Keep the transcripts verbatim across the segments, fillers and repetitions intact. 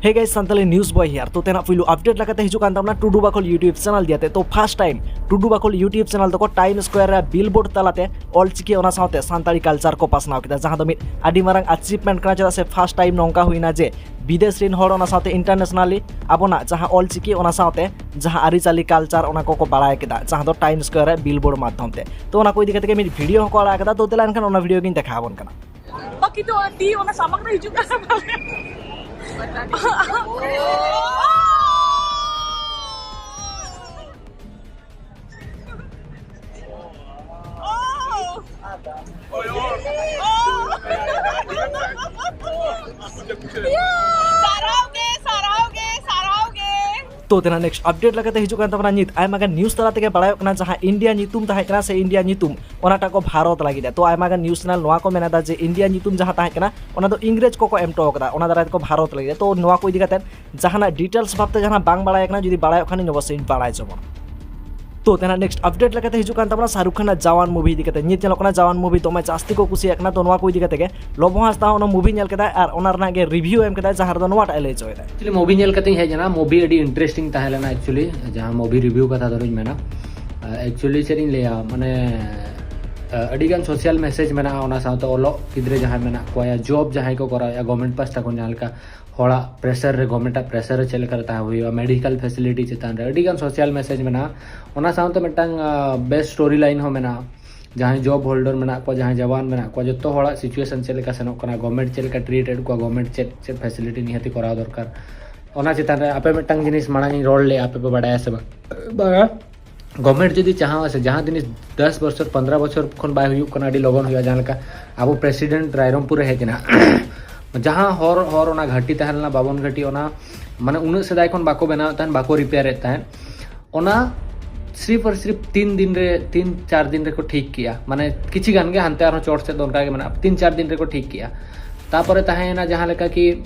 Hey guys, Santali News Boy here. ᱛᱚ ᱛᱮᱱᱟᱜ ᱯᱩᱭᱞᱩ ᱟᱯᱰᱮᱴ ᱞᱮᱠᱟᱛᱮ ᱦᱤᱡᱩᱜ ᱠᱟᱱ ᱛᱟᱵᱚᱱᱟ ᱴᱩᱰᱩ ᱵᱟᱠᱷᱳᱞ YouTube ᱪᱮᱱᱮᱞ ᱫᱤᱭᱟᱛᱮ᱾ ᱛᱚ ᱯᱷᱟᱥᱴ ᱴᱟᱭᱤᱢ ᱴᱩᱰᱩ ᱵᱟᱠᱷᱳᱞ YouTube ᱪᱮᱱᱮᱞ ᱫᱚᱠᱚ ᱴᱟᱭᱤᱢ ᱥᱠᱚᱭᱟᱨ ᱨᱮ ᱵᱤᱞᱵᱳᱨᱰ ᱛᱟᱞᱟᱛᱮ ᱚᱞᱪᱤᱠᱤ ᱚᱱᱟ ᱥᱟᱶᱛᱮ ᱥᱟᱱᱛᱟᱲᱤ ᱠᱟᱞᱪᱟᱨ ᱠᱚ ᱯᱟᱥᱱᱟᱣ ᱠᱮᱫᱟ, ᱡᱟᱦᱟᱸ ᱫᱚ ᱢᱤᱫ ᱟᱹᱰᱤ ᱢᱟᱨᱟᱝ ᱟᱪᱤᱵᱷᱢᱮᱱᱴ ᱠᱟᱱᱟ᱾ ᱪᱮᱫᱟᱜ ᱥᱮ ᱯᱷᱟᱥᱴ ᱴᱟᱭᱤᱢ ᱱᱚᱝᱠᱟ ᱦᱩᱭᱱᱟ ᱡᱮ ᱵᱤᱫᱮᱥ ᱨᱮᱱ ᱦᱚᱲ ᱚᱱᱟ ᱥᱟᱶᱛᱮ ᱤᱱᱴᱟᱨᱱᱮᱥᱱᱟᱞᱤ ᱟᱵᱚᱱᱟᱜ ᱡᱟᱦᱟᱸ ᱚᱞᱪᱤᱠᱤ ᱚᱱᱟ ᱥᱟᱶᱛᱮ ᱡᱟᱦᱟᱸ ᱟᱹᱨᱤᱪᱟᱹᱞᱤ ᱠᱟᱞᱪᱟᱨ ᱚᱱᱟ ᱠᱚᱠᱚ ᱵᱟᱲᱟᱭ ᱠᱮᱫᱟ, ᱡᱟᱦᱟᱸ ᱫᱚ ᱴᱟᱭᱤᱢ ᱥᱠᱚᱭᱟᱨ ᱨᱮ ᱵᱤᱞᱵᱳᱨᱰ ᱢᱟᱫᱽᱫᱷᱚᱢ ᱛᱮ᱾ ᱛᱚ ᱚᱱᱟ ᱠᱚ ᱤᱫᱤ ᱠᱟᱛᱮ ᱜᱮ ᱢᱤᱫ ᱵᱷᱤᱰᱤᱭᱳ ᱦᱚᱸᱠᱚ ᱟᱲᱟᱜ ᱠᱟᱫᱟ᱾ ᱛᱚ ᱫᱮᱞᱟ ᱮᱱᱠᱷᱟᱱ ᱚᱱᱟ ᱵᱷᱤᱰᱤᱭᱳ ᱜᱤᱧ ᱫᱮᱠᱷᱟᱣ ᱟᱵᱚᱱ ᱠᱟᱱᱟ᱾ ᱵᱟᱠᱤ ᱛᱚ ᱛᱤ ᱚᱱᱟ ᱥᱟᱢᱟᱝ ᱨᱮ ᱦᱤᱡᱩᱜ ᱠᱟᱱᱟ᱾ ᱥᱟᱨᱦᱟᱣ ᱜᱮ, ᱥᱟᱨᱦᱟᱣ ᱜᱮ, ᱥᱟᱨᱦᱟᱣ ᱜᱮ᱾ ᱛᱚ ᱛᱮᱱᱟᱜ ᱱᱮᱠᱥᱴ ᱟᱯᱰᱮᱴ ᱞᱮᱠᱟᱛᱮ ᱦᱤᱡᱩᱜ ᱠᱟᱱ ᱛᱟᱵᱚᱱᱟ ᱱᱤᱛ ᱟᱭᱢᱟ ᱜᱟᱱ ᱱᱤᱭᱩᱡ ᱛᱟᱞᱟ ᱛᱮᱜᱮ ᱵᱟᱲᱟᱭᱚᱜ ᱠᱟᱱᱟ, ᱡᱟᱦᱟᱸ ᱤᱱᱰᱤᱭᱟ ᱧᱩᱛᱩᱢ ᱛᱟᱦᱮᱸ ᱠᱟᱱᱟ ᱥᱮ ᱤᱱᱰᱤᱭᱟ ᱧᱩᱛᱩᱢ ᱚᱱᱟᱴᱟᱜ ᱠᱚ ᱵᱷᱟᱨᱚᱛ ᱞᱟᱹᱜᱤᱫ᱾ ᱛᱚ ᱟᱭᱢᱟ ᱜᱟᱱ ᱱᱤᱭᱩᱡ ᱪᱮᱱᱮᱞ ᱱᱚᱣᱟ ᱠᱚ ᱢᱮᱱ ᱮᱫᱟ ᱡᱮ ᱤᱱᱰᱤᱭᱟ ᱧᱩᱛᱩᱢ ᱡᱟᱦᱟᱸ ᱛᱟᱦᱮᱸ ᱠᱟᱱᱟ ᱚᱱᱟ ᱫᱚ ᱤᱝᱨᱮᱡᱽ ᱠᱚᱠᱚ ᱮᱢ ᱦᱚᱴᱚ ᱠᱟᱫᱟ, ᱚᱱᱟ ᱫᱟᱨᱟᱭ ᱛᱮᱠᱚ ᱵᱷᱟᱨᱚᱛ ᱞᱟᱹᱜᱤᱫ᱾ ᱛᱚ ᱱᱚᱣᱟ ᱠᱚ ᱤᱫᱤ ᱠᱟᱛᱮ ᱡᱟᱦᱟᱱᱟᱜ ᱰᱤᱴᱮᱞᱥ ᱵᱷᱟᱵᱛᱮ ᱡᱟᱦᱟᱱᱟᱜ ᱵᱟᱝ ᱵᱟᱲᱟᱭ ᱠᱟᱱᱟ, ᱡᱩᱫᱤ ᱵᱟᱲᱟᱭᱚᱜ ᱠᱷᱟᱱ ᱤᱧ ᱚᱵᱚᱥᱥᱳᱭ ᱤᱧ ᱵᱟᱲᱟᱭ ᱦᱚᱪᱚ ᱵᱚᱱᱟ᱾ ᱛᱚ ᱛᱮᱱᱟᱜ ᱱᱮᱠᱥᱴ ᱟᱯᱰᱮᱴ ᱞᱮᱠᱟᱛᱮ ᱦᱤᱡᱩᱜ ᱠᱟᱱ ᱛᱟᱵᱚᱱᱟ ᱥᱟᱦᱨᱩᱠ ᱠᱷᱟᱱ ᱟᱜ ᱡᱟᱣᱟᱱ ᱢᱩᱵᱷᱤ ᱤᱫᱤ ᱠᱟᱛᱮ᱾ ᱧᱮᱞ ᱧᱮᱞᱚᱜ ᱠᱟᱱᱟ ᱡᱟᱣᱟᱱ ᱢᱩᱵᱷᱤ ᱫᱚᱢᱮ ᱡᱟᱹᱥᱛᱤ ᱠᱚ ᱠᱩᱥᱤᱭᱟᱜ ᱠᱟᱱᱟ᱾ ᱛᱚ ᱱᱚᱣᱟ ᱠᱚ ᱤᱫᱤ ᱠᱟᱛᱮ ᱜᱮ ᱞᱚᱵᱚ ᱦᱟᱸᱥᱫᱟ ᱦᱚᱸ ᱚᱱᱟ ᱢᱩᱵᱷᱤ ᱧᱮᱞ ᱠᱮᱫᱟᱭ ᱟᱨ ᱚᱱᱟ ᱨᱮᱱᱟᱜ ᱜᱮ ᱨᱤᱵᱷᱤᱭᱩ ᱮᱢ ᱠᱮᱫᱟᱭ, ᱡᱟᱦᱟᱸ ᱨᱮᱫᱚ ᱱᱚᱣᱟᱴᱟᱜ ᱮ ᱞᱟᱹᱭ ᱦᱚᱪᱚᱭᱮᱫᱟ᱾ ᱮᱠᱪᱩᱭᱮᱞᱤ ᱢᱩᱵᱷᱤ ᱧᱮᱞ ᱠᱟᱛᱮᱧ ᱦᱮᱡ ᱮᱱᱟ, ᱢᱩᱵᱷᱤ ᱟᱹᱰᱤ ᱤᱱᱴᱟᱨᱮᱥᱴᱤᱝ ᱛᱟᱦᱮᱸ ᱞᱮᱱᱟ᱾ ᱮᱠᱪᱩᱭᱮᱞᱤ ᱡᱟᱦᱟᱸ ᱢᱩᱵᱷᱤ ᱨᱤᱵᱷᱤᱭᱩ ᱠᱟᱛᱷᱟ ᱫᱷᱚᱨᱚᱧ ᱢᱮᱱᱟ, ᱮᱠᱪᱩᱭᱮᱞᱤ ᱪᱮᱫ ᱤᱧ ᱞᱟᱹᱭᱟ, ᱢᱟᱱᱮ ᱟᱹᱰᱤᱜᱟᱱ ᱥᱳᱥᱤᱭᱟᱞ ᱢᱮᱥᱮᱡᱽ ᱢᱮᱱᱟᱜᱼᱟ᱾ ᱚᱱᱟ ᱥᱟᱶᱛᱮ ᱚᱞᱚᱜ ᱜᱤᱫᱽᱨᱟᱹ ᱡᱟᱦᱟᱸᱭ ᱢᱮᱱᱟᱜ ᱠᱚᱣᱟ, ᱡᱚᱵ ᱡᱟᱦᱟᱸᱭ ᱠᱚ ᱠᱚᱨᱟᱣᱮᱫᱼᱟ, ᱜᱚᱵᱷᱢᱮᱱᱴ ᱯᱟᱥᱴᱟ ᱠᱷᱚᱱ ᱡᱟᱦᱟᱸ ᱞᱮᱠᱟ ᱦᱚᱲᱟᱜ ᱯᱨᱮᱥᱟᱨ ᱨᱮ, ᱜᱚᱵᱷᱢᱮᱱᱴ ᱟᱜ ᱯᱨᱮᱥᱟᱨ ᱨᱮ ᱪᱮᱫ ᱞᱮᱠᱟ ᱨᱮ ᱛᱟᱦᱮᱸ ᱦᱩᱭᱩᱜᱼᱟ, ᱢᱮᱰᱤᱠᱟᱞ ᱯᱷᱮᱥᱤᱞᱤᱴᱤ ᱪᱮᱛᱟᱱ ᱨᱮ ᱟᱹᱰᱤᱜᱟᱱ ᱥᱳᱥᱤᱭᱟᱞ ᱢᱮᱥᱮᱡᱽ ᱢᱮᱱᱟᱜᱼᱟ᱾ ᱚᱱᱟ ᱥᱟᱶᱛᱮ ᱢᱤᱫᱴᱟᱝ ᱵᱮᱥ ᱥᱴᱳᱨᱤ ᱞᱟᱭᱤᱱ ᱦᱚᱸ ᱢᱮᱱᱟᱜᱼᱟ᱾ ᱡᱟᱦᱟᱸᱭ ᱡᱚᱵ ᱦᱳᱞᱰᱟᱨ ᱢᱮᱱᱟᱜ ᱠᱚᱣᱟ, ᱡᱟᱦᱟᱸᱭ ᱡᱟᱣᱟᱱ ᱢᱮᱱᱟᱜ ᱠᱚᱣᱟ, ᱡᱚᱛᱚ ᱦᱚᱲᱟᱜ ᱥᱤᱪᱩᱭᱮᱥᱚᱱ ᱪᱮᱫ ᱞᱮᱠᱟ ᱥᱮᱱᱚᱜ ᱠᱟᱱᱟ, ᱜᱚᱵᱷᱢᱮᱱᱴ ᱪᱮᱫ ᱞᱮᱠᱟ ᱴᱨᱤᱴ ᱮᱫ ᱠᱚᱣᱟ, ᱜᱚᱵᱷᱢᱮᱱᱴ ᱪᱮᱫ ᱪᱮᱫ ᱯᱷᱮᱥᱤᱞᱤᱴᱤ ᱱᱤᱦᱟᱹᱛᱤ ᱠᱚᱨᱟᱣ ᱫᱚᱨᱠᱟᱨ᱾ ᱚᱱᱟ ᱪᱮᱛᱟᱱ ᱨᱮ ᱟᱯᱮ ᱢᱤᱫᱴᱟᱝ ᱡᱤᱱᱤᱥ ᱢᱟᱲᱟᱝ ᱤᱧ ᱨᱚᱲ ᱞᱮᱫᱼᱟ, ᱟᱯᱮ ᱯᱮ ᱵᱟᱲᱟᱭᱟ ᱥᱮ ᱵᱟᱝ? ᱵᱟᱝᱟ᱾ ᱜᱚᱵᱷᱢᱮᱱᱴ ᱡᱩᱫᱤ ᱪᱟᱦᱟᱣᱟ ᱥᱮ ᱡᱟᱦᱟᱸ ᱡᱤᱱᱤᱥ ᱫᱚᱥ ᱵᱚᱪᱷᱚᱨ, ᱯᱚᱱᱫᱽᱨᱚ ᱵᱚᱪᱷᱚᱨ ᱠᱷᱚᱱ ᱵᱟᱭ ᱦᱩᱭᱩᱜ ᱠᱟᱱᱟ, ᱟᱹᱰᱤ ᱞᱚᱜᱚᱱ ᱦᱩᱭᱩᱜᱼᱟ᱾ ᱡᱟᱦᱟᱸ ᱞᱮᱠᱟ ᱟᱵᱚ ᱯᱨᱮᱥᱤᱰᱮᱱᱴ ᱨᱟᱭᱨᱚᱝᱯᱩᱨ ᱨᱮ ᱦᱮᱡ ᱮᱱᱟ, ᱡᱟᱦᱟᱸ ᱦᱚᱨ, ᱦᱚᱨ ᱚᱱᱟ ᱜᱷᱟᱹᱴᱤ ᱛᱟᱦᱮᱸ ᱞᱮᱱᱟ, ᱵᱟᱵᱚᱱ ᱜᱷᱟᱹᱴᱤ, ᱚᱱᱟ ᱢᱟᱱᱮ ᱩᱱᱟᱹᱜ ᱥᱮᱫᱟᱭ ᱠᱷᱚᱱ ᱵᱟᱠᱚ ᱵᱮᱱᱟᱣᱮᱫ ᱛᱟᱦᱮᱸᱫ, ᱵᱟᱠᱚ ᱨᱤᱯᱮᱭᱟᱨᱮᱫ ᱛᱟᱦᱮᱸᱫ, ᱚᱱᱟ ᱥᱤᱨᱯ ᱟᱨ ᱥᱤᱨᱯ ᱛᱤᱱ ᱫᱤᱱ ᱨᱮ, ᱛᱤᱱ ᱪᱟᱨ ᱫᱤᱱ ᱨᱮᱠᱚ ᱴᱷᱤᱠ ᱠᱮᱜᱼᱟ᱾ ᱢᱟᱱᱮ ᱠᱤᱪᱷᱤ ᱜᱟᱱ ᱜᱮ ᱦᱟᱱᱛᱮ ᱟᱨᱦᱚᱸ ᱪᱚᱴ ᱥᱮᱫ ᱫᱚ ᱚᱱᱠᱟ ᱜᱮ ᱢᱮᱱᱟᱜᱼᱟ, ᱛᱤᱱ ᱪᱟᱨ ᱫᱤᱱ ᱨᱮᱠᱚ ᱴᱷᱤᱠ ᱠᱮᱜᱼᱟ᱾ ᱛᱟᱯᱚᱨᱮ ᱛᱟᱦᱮᱸᱭᱮᱱᱟ ᱡᱟᱦᱟᱸ ᱞᱮᱠᱟ ᱠᱤ,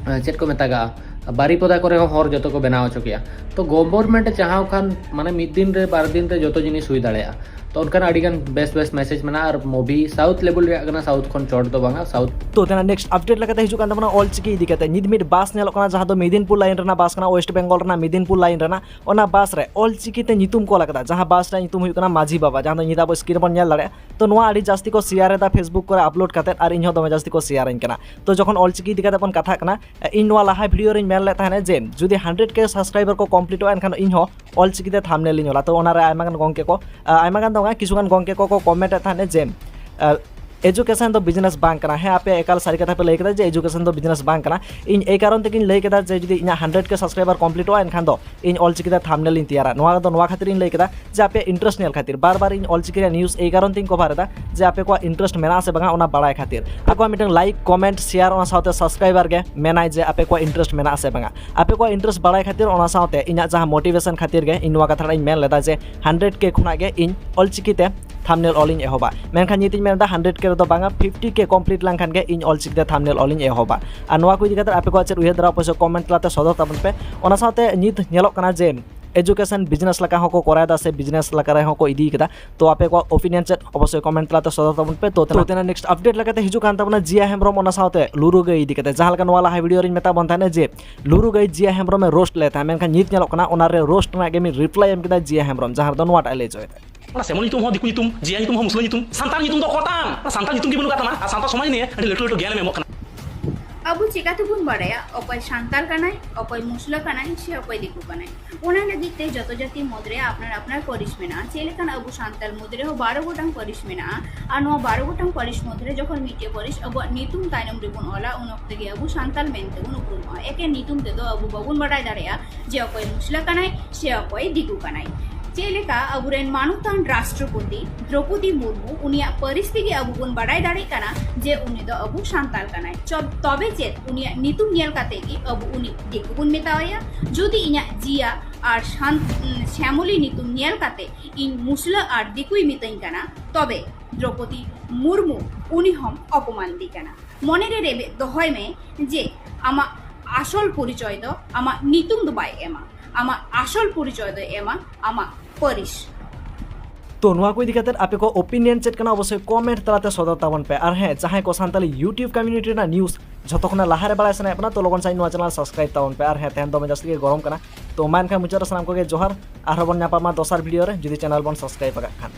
ᱮ, ᱪᱮᱫ ᱠᱚ ᱢᱮᱛᱟᱜᱟᱜᱼᱟ, ᱵᱟᱨᱤᱯᱚᱫᱟ ᱠᱚᱨᱮ ᱦᱚᱸ ᱦᱚᱨ ᱡᱚᱛᱚ ᱠᱚ ᱵᱮᱱᱟᱣ ᱦᱚᱪᱚ ᱠᱮᱜᱼᱟ᱾ ᱛᱚ ᱜᱚᱵᱷᱚᱨᱱᱢᱮᱱᱴ ᱮ ᱪᱟᱦᱟᱣ ᱠᱷᱟᱱ ᱢᱟᱱᱮ ᱢᱤᱫ ᱫᱤᱱ ᱨᱮ, ᱵᱟᱨ ᱫᱤᱱ ᱨᱮ ᱡᱚᱛᱚ ᱡᱤᱱᱤᱥ ᱦᱩᱭ ᱫᱟᱲᱮᱭᱟᱜᱼᱟ᱾ ᱛᱚ ᱚᱱᱠᱟᱱᱟᱜ ᱟᱹᱰᱤ ᱜᱟᱱ ᱵᱮᱥ ᱵᱮᱥ ᱢᱮᱥᱮᱡᱽ ᱢᱮᱱᱟᱜᱼᱟ, ᱟᱨ ᱢᱩᱵᱷᱤ ᱥᱟᱣᱩᱛᱷ ᱞᱮᱵᱮᱞ ᱨᱮᱭᱟᱜ ᱠᱟᱱᱟ, ᱥᱟᱣᱩᱛᱷ ᱠᱷᱚᱱ ᱪᱚᱴ ᱫᱚ ᱵᱟᱝᱟ, ᱥᱟᱣᱩᱛᱷ᱾ ᱛᱚ ᱛᱮᱱᱟᱜ ᱱᱮᱠᱥᱴ ᱟᱯᱰᱮᱴ ᱞᱮᱠᱟᱛᱮ ᱦᱤᱡᱩᱜ ᱠᱟᱱ ᱛᱟᱵᱚᱱᱟ ᱚᱞᱪᱤᱠᱤ ᱤᱫᱤ ᱠᱟᱛᱮ᱾ ᱱᱤᱛ ᱢᱤᱫ ᱵᱟᱥ ᱧᱮᱞᱚᱜ ᱠᱟᱱᱟ, ᱡᱟᱦᱟᱸ ᱫᱚ ᱢᱮᱫᱤᱱᱯᱩᱨ ᱞᱟᱭᱤᱱ ᱨᱮᱱᱟᱜ ᱵᱟᱥ ᱠᱟᱱᱟ, ᱳᱭᱮᱥᱴ ᱵᱮᱝᱜᱚᱞ ᱨᱮᱱᱟᱜ ᱢᱮᱫᱤᱱᱯᱩᱨ ᱞᱟᱭᱤᱱ ᱨᱮᱱᱟᱜ᱾ ᱚᱱᱟ ᱵᱟᱥ ᱨᱮ ᱚᱞᱪᱤᱠᱤ ᱛᱮ ᱧᱩᱛᱩᱢ ᱠᱚ ᱚᱞ ᱟᱠᱟᱫᱟ, ᱡᱟᱦᱟᱸ ᱵᱟᱥ ᱨᱮᱭᱟᱜ ᱧᱩᱛᱩᱢ ᱦᱩᱭᱩᱜ ᱠᱟᱱᱟ ᱢᱟᱹᱡᱷᱤ ᱵᱟᱵᱟ, ᱡᱟᱦᱟᱸ ᱫᱚ ᱱᱤᱛ ᱟᱵᱚ ᱥᱠᱨᱤᱱ ᱨᱮᱵᱚᱱ ᱧᱮᱞ ᱫᱟᱲᱮᱭᱟᱜᱼᱟ᱾ ᱛᱚ ᱱᱚᱣᱟ ᱟᱹᱰᱤ ᱡᱟᱹᱥᱛᱤ ᱠᱚ ᱥᱮᱭᱟᱨ ᱮᱫᱟ ᱯᱷᱮᱥᱵᱩᱠ ᱠᱚᱨᱮ ᱟᱯᱞᱳᱰ ᱠᱟᱛᱮ, ᱟᱨ ᱤᱧ ᱦᱚᱸ ᱫᱚᱢᱮ ᱡᱟᱹᱥᱛᱤ ᱠᱚ ᱥᱮᱭᱟᱨ ᱟᱹᱧ ᱠᱟᱱᱟ᱾ ᱛᱚ ᱡᱚᱠᱷᱚᱱ ᱚᱞᱪᱤᱠᱤ ᱤᱫᱤ ᱠᱟᱛᱮ ᱵᱚᱱ ᱠᱟᱛᱷᱟᱜ ᱠᱟᱱᱟ, ᱤᱧ ᱱᱚᱣᱟ ᱞᱟᱦᱟ ᱵᱷᱤᱰᱤᱭᱳ ᱨᱤᱧ ᱢᱮᱱ ᱞᱮᱫ ᱛᱟᱦᱮᱱᱟ ᱡᱮ ᱡᱩᱫᱤ ᱦᱟᱱᱰᱨᱮᱰ ᱠᱮ ᱥᱟᱵᱥᱠᱨᱟᱭᱵᱟᱨ ᱠᱚ ᱠᱚᱢᱯᱞᱤᱴᱚᱜᱼᱟ, ᱮᱱᱠᱷᱟᱱ ᱤᱧ ᱦᱚᱸ ᱚᱞᱪᱤᱠᱤ ᱛᱮ ᱛᱷᱟᱢᱵᱱᱮᱞ ᱤᱧ ᱚᱞᱟ᱾ ᱛᱚ ᱚᱱᱟᱨᱮ ᱟᱭᱢᱟ ᱜᱟᱱ ᱜᱚᱝᱠᱮ ᱠᱚ, ᱟ, ᱟᱭᱢᱟ ᱜᱟᱱ ᱫᱚ ᱵᱟᱝ, ᱠᱤᱪᱷᱩ ᱜᱟᱱ ᱜᱚᱝᱠᱮ ᱠᱚᱠᱚ ᱠᱚᱢᱮᱱᱴ ᱮᱫ ᱛᱟᱦᱮᱱᱟ ᱡᱮ, ᱟ, ᱮᱡᱩᱠᱮᱥᱚᱱ ᱫᱚ ᱵᱤᱡᱽᱱᱮᱥ ᱵᱟᱝ ᱠᱟᱱᱟ᱾ ᱦᱮᱸ, ᱟᱯᱮ ᱮᱠᱟᱞ ᱥᱟᱹᱨᱤ ᱠᱟᱛᱷᱟ ᱯᱮ ᱞᱟᱹᱭ ᱠᱮᱫᱟ ᱡᱮ ᱮᱡᱩᱠᱮᱥᱚᱱ ᱫᱚ ᱵᱤᱡᱽᱱᱮᱥ ᱵᱟᱝ ᱠᱟᱱᱟ᱾ ᱤᱧ ᱮᱭ ᱠᱟᱨᱚᱱ ᱛᱮᱜᱤᱧ ᱞᱟᱹᱭ ᱠᱮᱫᱟ ᱡᱮ ᱡᱩᱫᱤ ᱤᱧᱟᱹᱜ ᱦᱟᱱᱰᱨᱮᱰ ᱠᱮ ᱥᱟᱵᱥᱠᱨᱟᱭᱵᱟᱨ ᱠᱚᱢᱯᱞᱤᱴᱚᱜᱼᱟ, ᱮᱱᱠᱷᱟᱱ ᱫᱚ ᱤᱧ ᱚᱞᱪᱤᱠᱤ ᱛᱮ ᱛᱷᱟᱢᱵᱱᱮᱞ ᱤᱧ ᱛᱮᱭᱟᱨᱟ᱾ ᱱᱚᱣᱟ ᱫᱚ ᱱᱚᱣᱟ ᱠᱷᱟᱹᱛᱤᱨ ᱤᱧ ᱞᱟᱹᱭ ᱠᱮᱫᱟ ᱡᱮ ᱟᱯᱮᱭᱟᱜ ᱤᱱᱴᱟᱨᱮᱥᱴ ᱧᱮᱞ ᱠᱷᱟᱹᱛᱤᱨ᱾ ᱵᱟᱨ ᱵᱟᱨ ᱤᱧ ᱚᱞᱪᱤᱠᱤ ᱨᱮᱭᱟᱜ ᱱᱤᱭᱩᱡᱽ ᱮᱭ ᱠᱟᱨᱚᱱ ᱛᱮᱧ ᱠᱚᱵᱷᱟᱨ ᱮᱫᱟ ᱡᱮ ᱟᱯᱮ ᱠᱚᱣᱟᱜ ᱤᱱᱴᱟᱨᱮᱥᱴ ᱢᱮᱱᱟᱜᱼᱟ ᱥᱮ ᱵᱟᱝᱟ, ᱚᱱᱟ ᱵᱟᱲᱟᱭ ᱠᱷᱟᱹᱛᱤᱨ᱾ ᱟᱠᱚᱣᱟᱜ ᱢᱤᱫᱴᱟᱝ ᱞᱟᱭᱤᱠ, ᱠᱚᱢᱮᱱᱴ, ᱥᱮᱭᱟᱨ, ᱚᱱᱟ ᱥᱟᱶᱛᱮ ᱥᱟᱵᱥᱠᱨᱟᱭᱵᱟᱨ ᱜᱮ ᱢᱮᱱᱟᱭ ᱡᱮ ᱟᱯᱮ ᱠᱚᱣᱟᱜ ᱤᱱᱴᱟᱨᱮᱥᱴ ᱢᱮᱱᱟᱜᱼᱟ ᱥᱮ ᱵᱟᱝᱟ᱾ ᱟᱯᱮ ᱠᱚᱣᱟᱜ ᱤᱱᱴᱟᱨᱮᱥᱴ ᱵᱟᱲᱟᱭ ᱠᱷᱟᱹᱛᱤᱨ, ᱚᱱᱟ ᱥᱟᱶᱛᱮ ᱤᱧᱟᱹᱜ ᱡᱟᱦᱟᱸ ᱢᱳᱴᱤᱵᱷᱮᱥᱚᱱ ᱠᱷᱟᱹᱛᱤᱨ ᱜᱮ ᱤᱧ ᱱᱚᱣᱟ ᱠᱟᱛᱷᱟ ᱤᱧ ᱢᱮᱱ ᱞᱮᱫᱟ ᱡᱮ ᱦᱟᱱᱰᱨᱮᱰ ᱠᱮ ᱠᱷᱚᱱᱟᱜ ᱜᱮ ᱤᱧ ᱚᱞᱪᱤᱠᱤ ᱛᱮ ᱛᱷᱟᱢᱵᱱᱮᱞ ᱚᱞ ᱤᱧ ᱮᱦᱚᱵᱟ᱾ ᱢᱮᱱᱠᱷᱟᱱ ᱱᱤᱛ ᱤᱧ ᱢᱮᱱ ᱮᱫᱟ ᱦᱟᱱᱰᱨᱮᱰ ᱠᱮ ᱨᱮᱫᱚ ᱵᱟᱝᱟ, ᱯᱷᱤᱯᱴᱤ ᱠᱮ ᱠᱚᱢᱯᱞᱤᱴ ᱞᱮᱱᱠᱷᱟᱱ ᱜᱮ ᱤᱧ ᱚᱞᱪᱤᱠᱤ ᱛᱮ ᱛᱷᱟᱢᱵᱱᱮᱞ ᱚᱞ ᱤᱧ ᱮᱦᱚᱵᱟ᱾ ᱟᱨ ᱱᱚᱣᱟ ᱠᱚ ᱤᱫᱤ ᱠᱟᱛᱮ ᱟᱯᱮ ᱠᱚᱣᱟᱜ ᱪᱮᱫ ᱩᱭᱦᱟᱹᱨ ᱫᱷᱟᱨᱟ ᱚᱵᱚᱥᱥᱳᱭ ᱠᱚᱢᱮᱱᱴ ᱛᱟᱞᱟᱛᱮ ᱥᱚᱫᱚᱨ ᱛᱟᱵᱚᱱ ᱯᱮ᱾ ᱚᱱᱟ ᱥᱟᱶᱛᱮ ᱱᱤᱛ ᱧᱮᱞᱚᱜ ᱠᱟᱱᱟ ᱡᱮ ᱮᱡᱩᱠᱮᱥᱚᱱ ᱵᱤᱡᱽᱱᱮᱥ ᱞᱮᱠᱟ ᱦᱚᱸᱠᱚ ᱠᱚᱨᱟᱣ ᱮᱫᱟ ᱥᱮ ᱵᱤᱡᱽᱱᱮᱥ ᱞᱮᱠᱟ ᱨᱮᱦᱚᱸ ᱠᱚ ᱤᱫᱤ ᱠᱮᱫᱟ᱾ ᱛᱚ ᱟᱯᱮ ᱠᱚᱣᱟᱜ ᱚᱯᱤᱱᱤᱭᱚᱱ ᱪᱮᱫ, ᱚᱵᱚᱥᱥᱳᱭ ᱠᱚᱢᱮᱱᱴ ᱛᱟᱞᱟᱛᱮ ᱥᱚᱫᱚᱨ ᱛᱟᱵᱚᱱ ᱯᱮ᱾ ᱛᱚ ᱛᱮᱱᱟᱜ ᱱᱮᱠᱥᱴ ᱟᱯᱰᱮᱴ ᱞᱮᱠᱟᱛᱮ ᱦᱤᱡᱩᱜ ᱠᱟᱱ ᱛᱟᱵᱚᱱᱟ ᱡᱤᱭᱟ ᱦᱮᱢᱵᱨᱚᱢ, ᱚᱱᱟ ᱥᱟᱶᱛᱮ ᱞᱩᱨᱩ ᱜᱟᱹᱭ ᱤᱫᱤ ᱠᱟᱛᱮ᱾ ᱡᱟᱦᱟᱸ ᱞᱮᱠᱟ ᱱᱚᱣᱟ ᱞᱟᱦᱟ ᱵᱷᱤᱰᱤᱭᱳ ᱨᱤᱧ ᱢᱮᱛᱟ ᱵᱚᱱ ᱛᱟᱦᱮᱱᱟ ᱡᱮ ᱞᱩᱨᱩ ᱜᱟᱹᱭ ᱡᱤᱭᱟ ᱦᱮᱢᱵᱨᱚᱢᱮ ᱨᱳᱥᱴ ᱞᱮᱫ ᱛᱟᱦᱮᱸᱫ, ᱢᱮᱱᱠᱷᱟᱱ ᱱᱤᱛ ᱧᱮᱞᱚᱜ ᱠᱟᱱᱟ ᱚᱱᱟ ᱨᱮ ᱨᱳᱥᱴ ᱨᱮᱱᱟᱜ ᱜᱮ ᱢᱤᱫ ᱨᱤᱯᱞᱟᱭ ᱮᱢ ᱠᱮᱫᱟ ᱡᱤᱭᱟ ᱦᱮᱢᱵᱨᱚᱢ, ᱡᱟᱦᱟᱸ ᱨᱮᱫᱚ ᱱᱚᱣᱟᱴᱟᱜ ᱮ ᱞᱟᱹᱭ ᱦᱚᱪᱚᱭᱮᱫᱟ᱾ ᱚᱱᱟ ᱥᱮᱢᱚᱞ ᱧᱩᱛᱩᱢ ᱦᱚᱸ ᱫᱤᱠᱩ ᱧᱩᱛᱩᱢ, ᱡᱤᱭᱟ ᱧᱩᱛᱩᱢ ᱦᱚᱸ ᱢᱩᱥᱞᱟᱹ ᱧᱩᱛᱩᱢ, ᱥᱟᱱᱛᱟᱲ ᱧᱩᱛᱩᱢ ᱜᱮ ᱵᱟᱹᱱᱩᱜ ᱟᱠᱟᱫ ᱛᱟᱢᱟ᱾ ᱟᱨ ᱥᱟᱱᱛᱟᱲ ᱥᱚᱢᱟᱡᱽ ᱱᱤᱭᱮ ᱟᱹᱰᱤ ᱞᱟᱹᱴᱩ ᱞᱟᱹᱴᱩ ᱜᱮᱭᱟᱱ ᱮᱢ ᱮᱢᱚᱜ ᱠᱟᱱᱟ᱾ ᱟᱵᱚ ᱪᱤᱠᱟᱹ ᱛᱮᱵᱚᱱ ᱵᱟᱲᱟᱭᱟ ᱚᱠᱚᱭ ᱥᱟᱱᱛᱟᱲ ᱠᱟᱱᱟᱭ, ᱚᱠᱚᱭ ᱢᱩᱥᱞᱟᱹ ᱠᱟᱱᱟᱭ, ᱥᱮ ᱚᱠᱚᱭ ᱫᱤᱠᱩ ᱠᱟᱱᱟᱭ? ᱚᱱᱟ ᱞᱟᱹᱜᱤᱫ ᱛᱮ ᱡᱚᱛᱚ ᱡᱟᱹᱛᱤ ᱢᱩᱫᱽᱨᱮ ᱟᱯᱱᱟᱨ ᱟᱯᱱᱟᱨ ᱯᱟᱹᱨᱤᱥ ᱢᱮᱱᱟᱜᱼᱟ᱾ ᱪᱮᱫ ᱞᱮᱠᱟᱱ ᱟᱵᱚ ᱥᱟᱱᱛᱟᱲ ᱢᱩᱫᱽ ᱨᱮᱦᱚᱸ ᱵᱟᱨᱚ ᱜᱚᱴᱟᱝ ᱯᱟᱹᱨᱤᱥ ᱢᱮᱱᱟᱜᱼᱟ, ᱟᱨ ᱱᱚᱣᱟ ᱵᱟᱨᱚ ᱜᱚᱴᱟᱝ ᱯᱟᱹᱨᱤᱥ ᱢᱩᱫᱽ ᱨᱮ ᱡᱚᱠᱷᱚᱱ ᱢᱤᱫᱴᱮᱡ ᱯᱟᱹᱨᱤᱥ ᱟᱵᱚᱣᱟᱜ ᱧᱩᱛᱩᱢ ᱛᱟᱭᱱᱚᱢ ᱨᱮᱵᱚᱱ ᱚᱞᱟ, ᱩᱱ ᱚᱠᱛᱚ ᱜᱮ ᱟᱵᱚ ᱥᱟᱱᱛᱟᱲ ᱢᱮᱱᱛᱮ ᱵᱚᱱ ᱩᱯᱨᱩᱢᱚᱜᱼᱟ᱾ ᱮᱠᱮᱱ ᱧᱩᱛᱩᱢ ᱛᱮᱫᱚ ᱟᱵᱚ ᱵᱟᱵᱚᱱ ᱵᱟᱰᱟᱭ ᱫᱟᱲᱮᱭᱟᱜᱼᱟ ᱡᱮ ᱚᱠᱚᱭ ᱢᱩᱥᱞᱟᱹ ᱠᱟᱱᱟᱭ ᱥᱮ ᱚᱠᱚᱭ ᱫᱤᱠᱩ ᱠᱟᱱᱟᱭ᱾ ᱪᱮᱫ ᱞᱮᱠᱟ ᱟᱵᱚᱨᱮᱱ ᱢᱟᱱᱚᱛᱟᱱ ᱨᱟᱥᱴᱨᱚᱯᱚᱛᱤ ᱫᱨᱚᱯᱚᱫᱤ ᱢᱩᱨᱢᱩ, ᱩᱱᱤᱭᱟᱜ ᱯᱟᱹᱨᱤᱥ ᱛᱮᱜᱮ ᱟᱵᱚ ᱵᱚᱱ ᱵᱟᱰᱟᱭ ᱫᱟᱲᱮᱭᱟᱜ ᱠᱟᱱᱟ ᱡᱮ ᱩᱱᱤ ᱫᱚ ᱟᱵᱚ ᱥᱟᱱᱛᱟᱲ ᱠᱟᱱᱟᱭ᱾ ᱪᱚ-, ᱛᱚᱵᱮ ᱪᱮᱫ ᱩᱱᱤᱭᱟᱜ ᱧᱩᱛᱩᱢ ᱧᱮᱞ ᱠᱟᱛᱮ ᱜᱮ ᱟᱵᱚ ᱩᱱᱤ ᱫᱤᱠᱩ ᱵᱚᱱ ᱢᱮᱛᱟᱣᱟᱭᱟ? ᱡᱩᱫᱤ ᱤᱧᱟᱹᱜ ᱡᱤᱭᱟ ᱟᱨ ᱥᱟᱱ-, ᱩᱸ, ᱥᱭᱟᱢᱚᱞᱤ ᱧᱩᱛᱩᱢ ᱧᱮᱞ ᱠᱟᱛᱮ ᱤᱧ ᱢᱩᱥᱞᱟᱹ ᱟᱨ ᱫᱤᱠᱩᱭ ᱢᱤᱛᱟᱹᱧ ᱠᱟᱱᱟ, ᱛᱚᱵᱮ ᱫᱨᱚᱯᱚᱫᱤ ᱢᱩᱨᱢᱩ ᱩᱱᱤ ᱦᱚᱸᱢ ᱚᱯᱚᱢᱟᱱ ᱫᱤ ᱠᱟᱱᱟ᱾ ᱢᱚᱱᱮ ᱨᱮ ᱨᱮᱵᱮᱫ ᱫᱚᱦᱚᱭ ᱢᱮ ᱡᱮ ᱟᱢᱟᱜ ᱟᱥᱚᱞ ᱯᱚᱨᱤᱪᱚᱭ ᱫᱚ ᱟᱢᱟᱜ ᱧᱩᱛᱩᱢ ᱫᱚ ᱵᱟᱭ ᱮᱢᱟ, ᱟᱢᱟᱜ ᱟᱥᱚᱞ ᱯᱚᱨᱤᱪᱚᱭ ᱫᱚᱭ ᱮᱢᱟ ᱟᱢᱟᱜ ᱯᱟᱹᱨᱤᱥ᱾ ᱛᱚ ᱱᱚᱣᱟ ᱠᱚ ᱤᱫᱤ ᱠᱟᱛᱮ ᱟᱯᱮ ᱠᱚ opinion ᱪᱮᱫ ᱠᱟᱱᱟ ᱚᱵᱚᱥᱥᱳᱭ comment ᱛᱟᱞᱟᱛᱮ ᱥᱚᱫᱚᱨ ᱛᱟᱵᱚᱱ ᱯᱮ᱾ ᱟᱨ ᱦᱮᱸ, ᱡᱟᱦᱟᱸᱭ ᱠᱚ ᱥᱟᱱᱛᱟᱲᱤ YouTube community ᱨᱮᱱᱟᱜ news ᱡᱷᱚᱛᱚ ᱠᱷᱚᱱᱟᱜ ᱞᱟᱦᱟᱨᱮ ᱵᱟᱲᱟᱭ ᱥᱟᱱᱟᱭᱮᱫ ᱵᱚᱱᱟ, ᱛᱚ ᱞᱚᱜᱚᱱ ᱥᱟᱺᱦᱤᱡ ᱱᱚᱣᱟ channel subscribe ᱛᱟᱵᱚᱱ ᱯᱮ᱾ ᱟᱨ ᱦᱮᱸ, ᱛᱮᱦᱮᱧ ᱫᱚᱢᱮ ᱡᱟᱹᱥᱛᱤ ᱜᱮ ᱜᱚᱨᱚᱢ ᱠᱟᱱᱟ᱾ ᱛᱚ ᱢᱟ ᱮᱱᱠᱷᱟᱱ ᱢᱩᱪᱟᱹᱫ ᱨᱮ ᱥᱟᱱᱟᱢ ᱠᱚᱜᱮ ᱡᱚᱦᱟᱨ, ᱟᱨᱦᱚᱸ ᱵᱚᱱ ᱧᱟᱯᱟᱢᱟ ᱫᱚᱥᱟᱨ video ᱨᱮ, ᱡᱩᱫᱤ channel ᱵᱚᱱ subscribe ᱟᱠᱟᱫ ᱠᱷᱟᱱ᱾